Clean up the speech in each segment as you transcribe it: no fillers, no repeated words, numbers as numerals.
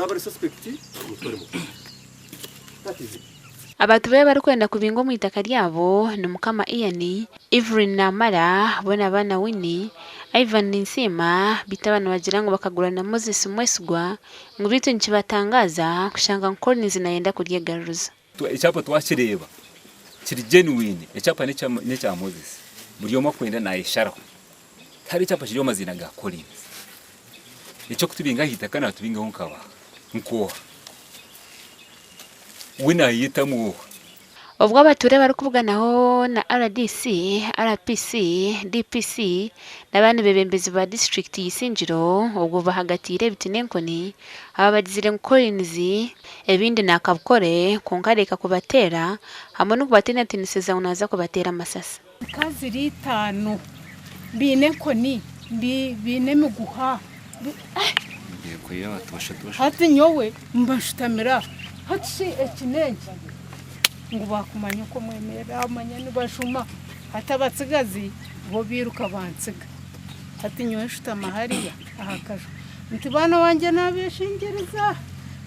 Yaaba ari suspect mutware mu kooti. That is it. Abantu be abarikwenda kubingwa omu itaka ryabo ni Mukama Ian, Evelyn Namara, Bonabaana Winnie, Ivan Ninsiima beitu aba nibagira ngu bakagura na Moses Mwesigwa ngu beitu nikibatangaaza kushanga ngu Collins nayenda kuryegaruza. Ekyapa twakireeba kiri genuine, ekyapa n'ekya Moses, buri omwe akwenda nayesharaho, tihariho ekyapa kiri omu maziina ga Collins. Eky'okutubinga aha itaka natubingaho nkabaha? Nk'oha? We nayeyetamu oha? Obwo abatuura barikubuganaho na rdc, RPC, DPC n'abandi beebembezi ba disiturikiti y'Isingiro obwo bahagatiire ebiti n'enkoni, aba bagizire ngu Collins ebindi naakabukore kwonka areeka kubateera hamwe n'okubatinatinisiriza ngu naaza kubateera amasasi. Nka ziri itaano baine enkoni, baine emiguha. Hati nyowe mba nshutamire aho. Hati shi eki n'enki? Ngu baakumanya oku omwemerera aho manya nibajuma. Hati abatsigazi bo bairuka bantsiga. Hati nyowe nshutama hariya aha kaju. Nti baana bangye naabeshengyereza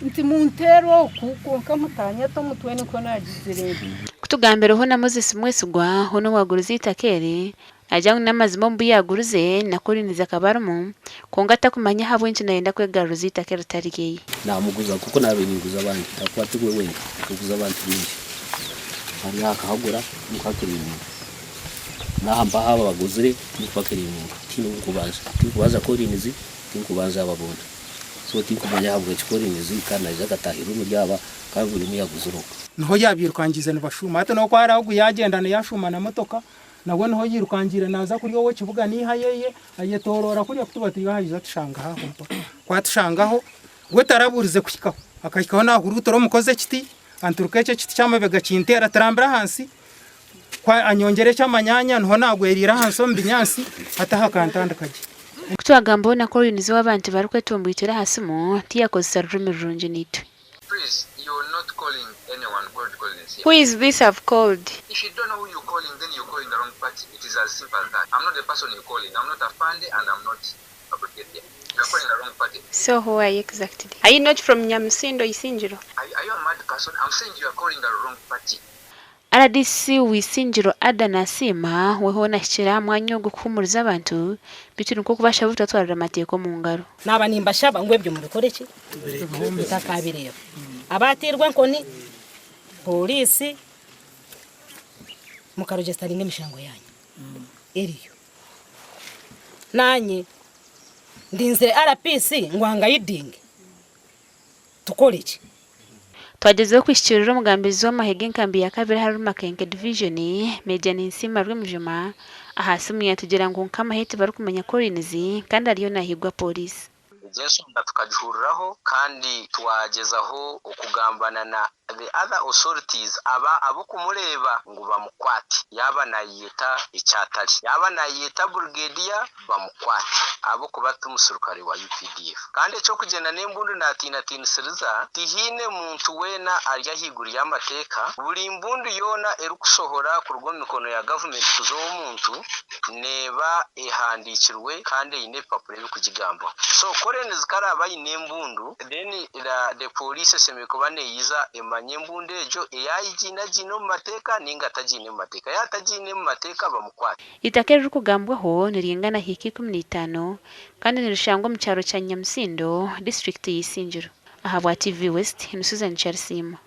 nti munteere oku kwonka mutanyata omutwe nikwo naagizire nti. Kutugambireho na Moses Mwesigwa hoona owaagurize eitaka eri, naagira ngu n'amazima omu bu yaaguruze na Collins akaba arimu, kwonka atakumanya ahabw'enki naayenda kwegaruriza eitaka eritari ryeye. Naamuguza nk'oku naabaire ninguza abandi, ahakuba ti we wenka, nkaguza abantu baingi. Hariya akahagura nikwo akiriiminga. N'aha mpaho aba abaguzire nikwo akiriiminga. Tihaine ou nkubanja. Tinkubanja Collins, tinkubanja aba boona. So tinkumanya ahabw'enki Collins kandi naija akataahirira omuri aba kandi buri omwe yaguzire okwe. Niho yaabirukangiize nibashuuma. Hati n'oku ari ogu yaagyenda niyo ashuuma na motoka, nawe niho yairukangiire naaza kuriya ow'ekibuga naiha yeye, ayetooroora kuriya ku tuba turi aho aija atushangaho aho mpaho. Ku atushangaho, we tarabuurize kuhikaho, akahikaho naahuruutura omukozi ekiti, anturuka eki ekiti ky'amabega kinteera turambire ahansi, ku anyongyera eky'amanyaanya niho naagweriire ahansi omu binyaatsi, hati aho akantandika gye. Ku twagambaho na Collins ou abantu barikwetomboitera aha simu, tiyakozesa rurimi rurungi naitwe. Please you're not calling anyone called Collins here. Who is this I've called? If you don't know who you're calling then you're calling the wrong party it is as simple as that. I'm not the person you're calling I'm not Afande and I'm not a brigadier you're calling the wrong party. So who are you exactly? Are you not from Nyamusindo Isingiro? Are are you a mad person? I'm saying you are calling the wrong party. Rdc w'Isingiro Ada Nasiima we hoona ahikire aha mwanya ogu kuhuumuriza abantu beitu nikwo kubashaba obutatwarira amateeka omu ngaro. Naaba nimbashaba ngu ebyo mubikore ki? Mutakabireeba. Abaateirwe enkoni, pooriisi, mukarogyesitaringa emishango yaanyu eriyo. Naanye ndinzire RPC ngu angayidinge tukore ki? Twagyezaho kuhikiirira omugambirizi w'amahe g'enkambi ya kabiri ahari Makenke Division, Major Ninsiima Rwemujuma, aha simu yatugira ngu nk'amahe tibarikumanya Collins kandi ariyo nahiigwa pooriisi. Egyo enshonga tukagihuriraho kandi twagyezaho okugambana na the other authorities aba ab'okumureeba ngu bamukwate yaaba nayeyeta eki atari. Yaaba nayeyeta Brigadier bamukwate ahabw'okuba ti muserukare wa updf. Kandi eky'okugyenda n'embundu naatiinatiinisiriza, tihaine muntu weena ari ahaiguru y'amateeka, buri mbundu yoona erikushohora kuruga omu mikono ya gavumenti kuza ow'omuntu neeba ehandiikirwe kandi eine ebipapura ebirikugigambaho. So Collins ku araabe aine embundu, then the police eshemereire kuba neeyiza emanye embundu egyo yaagiine agiine omu mateeka nainga atagiine mu mateeka. Yaaba atagiine mu mateeka bamukwate. Eitaka eririkugambwaho niringana hiika 15 kandi nirishangwa omu kyaro kya Nyamusindo, disiturikiti ya Isingiro. Ahabwa TV West, ni Susan Kyarisiima.